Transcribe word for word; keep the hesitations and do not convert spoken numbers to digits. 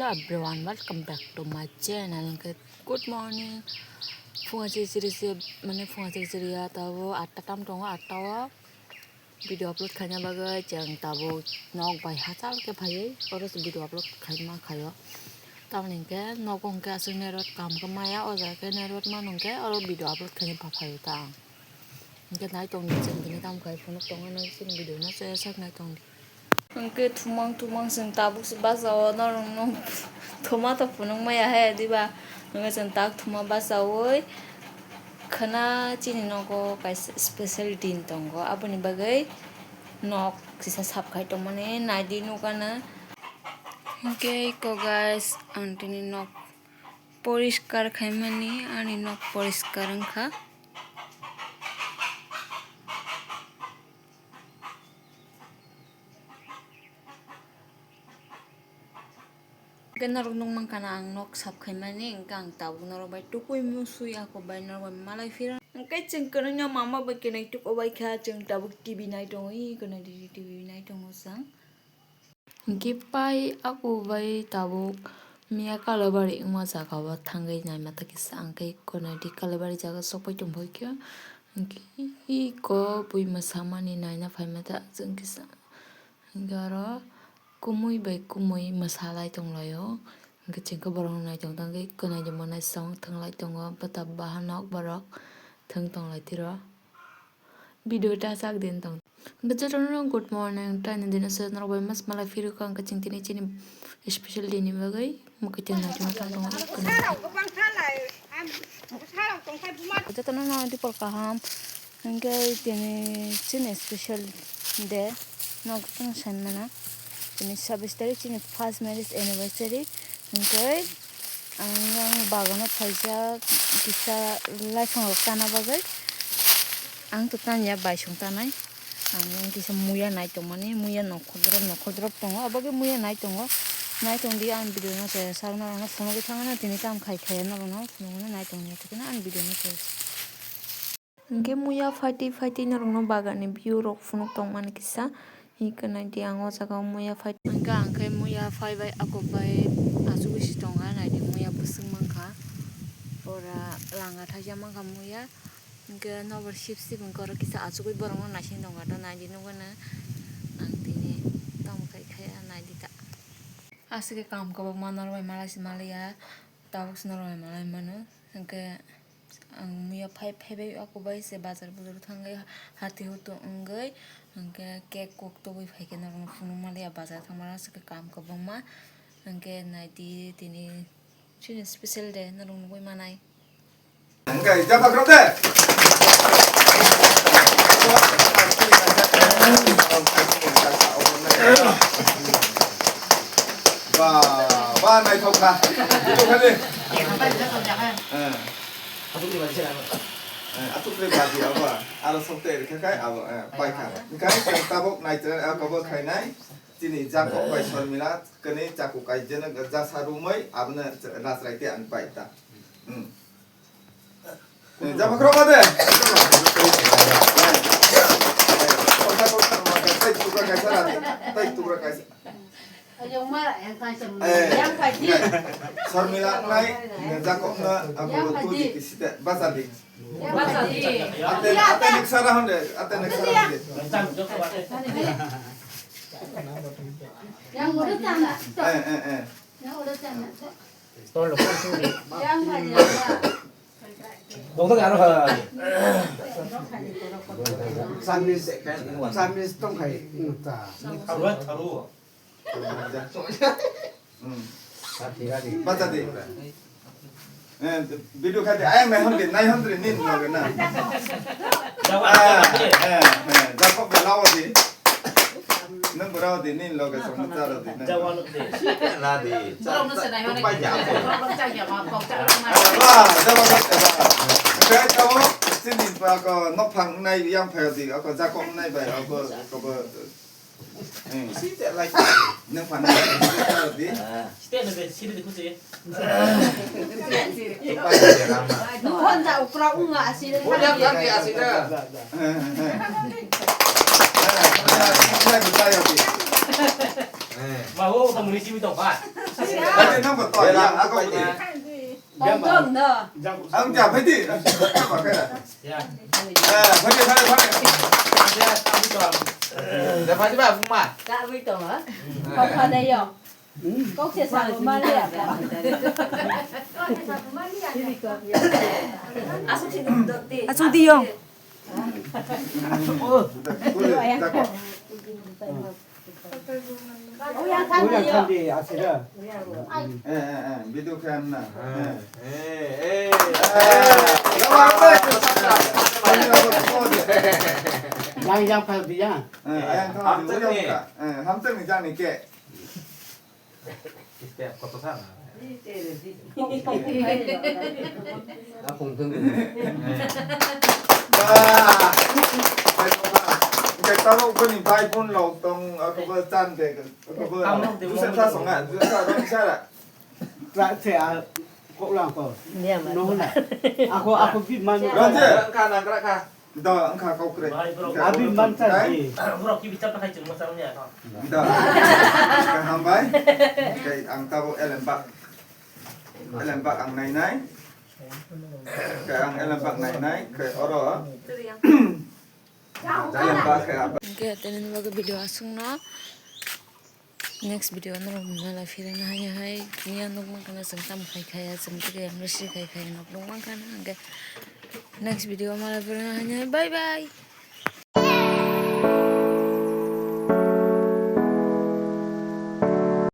Everyone, welcome back to my channel. Good morning. Phunga chiri chiri se, mane phunga chiri chiri ya, tabo atta tam tongo, atta o video upload khaina bagwi chwng tabuk nok bai hachal khe phaiwi oro se video upload khaima khaio. Tamoni hwnkhe nogo hwnkhe aswk network kaham khe maya, o jaga khe network mano hwnkhe oro video upload khaina pha phaio ta ang. Hwnkhe nai tongdi chwng tini tamo khai phunuk tongo, nai chini video no chaya sak nai tongdi. Hwnkhe thumang thumang chwng tabuk se basa o norokno thuma to phunuk maya he diba, hwnkhe chwng tak thuma basaui khwna chini nogo kaisa special din tongo, aboni bagwi nok kisa sap khai tongmani naidi nukana. Hwnkhe iko guys, ang tini nok poriskar khaimani, ani nok poriskar wngkha. Hwnkhe norok nukmankha na ang nok sap khaimani, hwnkhe ang tabuk norok bai tukui musui ako bai norok bai malai phiro. Hwnkhe chwng kwrwngno mama bai kwnwi tuko bai kha, chwng tabuk T V nai tongo, ih, kwnwi T V nai tongo chwng. Hwnkhe pai ako bai tabuk miya Kalabari wngma jaga o thangwi naima ta kisa, hwnkhe kwnwi Kalabari jaga sokpai tongphai khe, hwnkhe iko bui mwsamani naina phaima ta chwng kisa. Hwnkhe oro kumui bai kumui mwsalai tonglaio. Hwnkhe chwngkhe borokno naitong tongkhe kwnai de mwnai song thwnglai tongo, bwta bahanok borok thwng tonglai tiro. Video ta sak din tong. Hwnkhe jotono good morning, taini dino se norok bai mas malai phirukha, hwnkhe chwng tini chini special day ni bagwi mwkhwtwng naitongma thang tongo. Jotono no dipor kaham. Hwnkhe tini chini special day, nok tong saimana. Tini sabis tarik chini first marriage anniversary. Hwnkhe ang bagano phaijak kisa laifang rok tana bagwi. Ang to tanya baisong tanai. Ang kisa muya nai tongmani, muya nokhodrop nokhodrop tongo. Abagwi muya nai tongo. Nai tongdi ang video no chaya sak norokno phunugwi thangna tini tam khai khaya norokno phunugwi nai tongya thikna ang video no chaya. Hwnkhe muya phaitwi phaitwi norokno bagan ni view rok phunuk tongmani kisa. Hwnkhe naidi ang o jaga o muya phai. Hwnkhe ang khe muya phaibai, ako bai achugwi se tongkha, naidi muya bwswk mankha. Pura langa thaisa mankha muya. Hwnkhe nokbar sip sip hwnkhe oro kisa achugwi borokno naising tongkha, to naidi nukgwino ang tini tamo khai khe naidi ta. Aswk khe kaham kwbangma norok bai malai se maliya, tabuk se norok bai malai mano. Hwnkhe ang muya phai phaibai, ako bai se bazar buzar thangwi hati hutu wngwi, hwnkhe cake kok tubui phaikhe norokno phunuk maliya, bazar thangmano aswk khe kaham kwbangma. Hwnkhe naidi tini chini special day norok nugui manai. Hwnkhe jabakrok de. Ba, ba, naithok kha. Ito khali. Eh. Eh, atuk le badi abo. Aro sok te rikha kai abo, eh, pai kha. Hwnkhe tabuk nai tre, eh, kobo khainai. Chini Jakob bai Sormila, kani chaku kai jeno jasa rumoi, abono rajrai te ang pai ta. Hmm. Eh, jama khoro ba de. Kota kota ma ka tai tukra kaisa ra, tai tukra kaisa. Eh, Sormila nai, Jakob na, aku tu di kisita, basa di. Ate, ate next sara honde, ate next sara honde. Yang udah tanda. Eh, eh, eh. Yang udah tanda. Tol lo, tol lo. Yang banyak. Doktor aro ha. Samis, samis tongkhai. Tharu, tharu. Hmm. Bacha di. Eh, video khati ayang nine hundred, nine hundred nin loge na. Jawa. Eh, eh, eh, Jakob de lawa di. Nang berawa di nin loge sama cara di. Jawa loge. Na di. Wah, Jawa loge. Oke, kamu sini pa ko nopang nai yang pa di, ako Jakob nai bai, ako, ako. Eh. Site lai. Nang phan. Di. Site na site di kusi. Nuhon ja ukra unga asile. Udah kan di asile. Eh, eh, eh. Eh, eh, eh. Mau kamu risi mi tong pa. Ate nang ko to ya, ako ko di. Tong tong no. Ang ja phai di. Ba khe da. Ya. Eh, phai di, phai di, phai di. Ya, tong tong. Da phai di ba, buma. Ka bui tong ha. Kok pha dai yo. Kok se sa ma le ya. Asuk di yo. Kuli, tako. Uyang thandi asira. Eh, eh, eh, bidu khe anna. Eh. Eh, eh. Eh, lawa, lawa. Yang, yang phal di ya. Eh, yang thandi, hamtang uyang ni. Ka. Eh, hamtang ni jani ke. Step koto sana. Apung thung. Ba. Bai tong ba. Hingke tabok bini bai bun lok tong, ako bo chan de, ako bo. Tamo de, dusa sa songa, dusa sa dong sara. Tra se a, kok lang ko. Niya ma. No na. Ako, ako bit man. Ronje. Ka na kra ka. Da, wngkha kok kwrwi. Bahai borok. Abi mansa di. Borok kibi chapta khai chwng masa wngya kho. Da. Kaham bai. Khe ang tabuk elembak. Elembak ang nainai. Khe ang elembak nainai. Khe oro. Elembak khe ang. Hingke tini bagwi video aswkno. Next video norok mala phirina hai hai niya nukmankha na chwng tamo khai khaya chwng tike mistri khai khaya nok nukmankha na hwnkhe next video mala phirina hai hai bye bye.